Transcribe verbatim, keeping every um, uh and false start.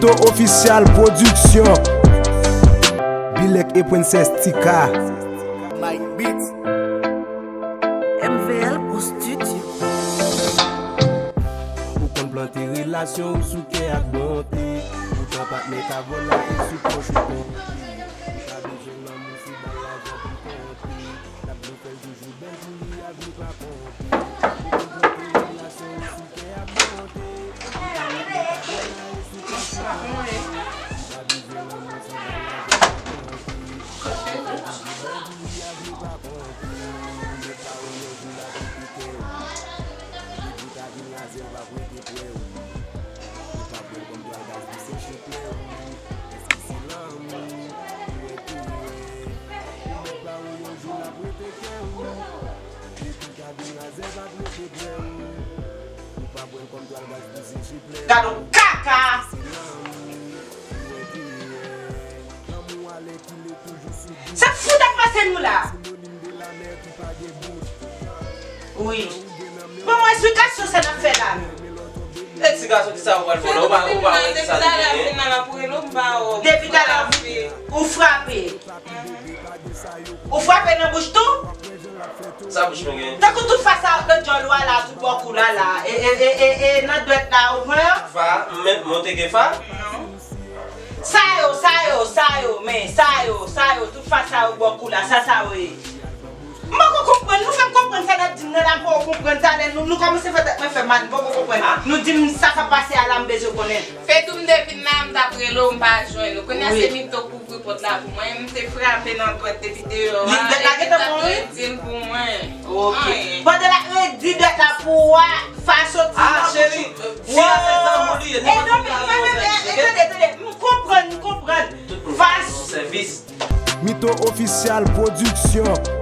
To Official Production. Bilek e Princess Tika. Mike Beats. M V L Pro Studio. Ou konn plante relasyon ou sou kè ak bonte. Poutan patnè ka vòlè sou pòch ou konte. Ou pa bezwen lanmou si bay lajan pou konte. N ap blofè l toujou bèl pou li avni pa konte. Ou konn plante relasyon ou sou kè ak bonte. Ou pa bezwen lanmou si bay lajan pou konte. Gad on kaka! Sa fout ap pase nou la? Wi. Ban mwen esplikasyon sa n ap fè la menm. E ti gason ki sa ou pral vòlè, ou pa ou pa wè ki sa li genyen. Depi talè ou frape. Ou frape nan bouch tou? Sa bouch mwen gen? Tankou tout fa sa ak nan djòl ou a la, tout bò kou la la. E, e, e, e, e nan dwèt la ou pran? Fa, men, mwen te gen fa? Sa yo, sa yo, sa yo, men, sa yo, sa yo, tout fa sa yo bò kou la, sa sa yo ye? M poko konprann, nou fè m konprann sa n ap di m nan la, m poko konprann sa, lè nou, nou kòmanse fè tèt mwen fè mal, m poko konprann. Nou di m sa k ap pase a la, m bezwen konnen. Fedou, m te vin la, m t ap rele w, m pa jwenn ou. Kounye a se Mito k ouvri pòt la pou mwen, m te frape nan dwèt depi deyò a, epi l t ap redi l pou mwen. Ok. Pandan l ap redi dwèt la pou ou a, fa soti nan bouch ou. Wow! E non, men, men, men, men, tande, tande, m konprann, m konprann. Fa. Sèvis. Mito Official Production.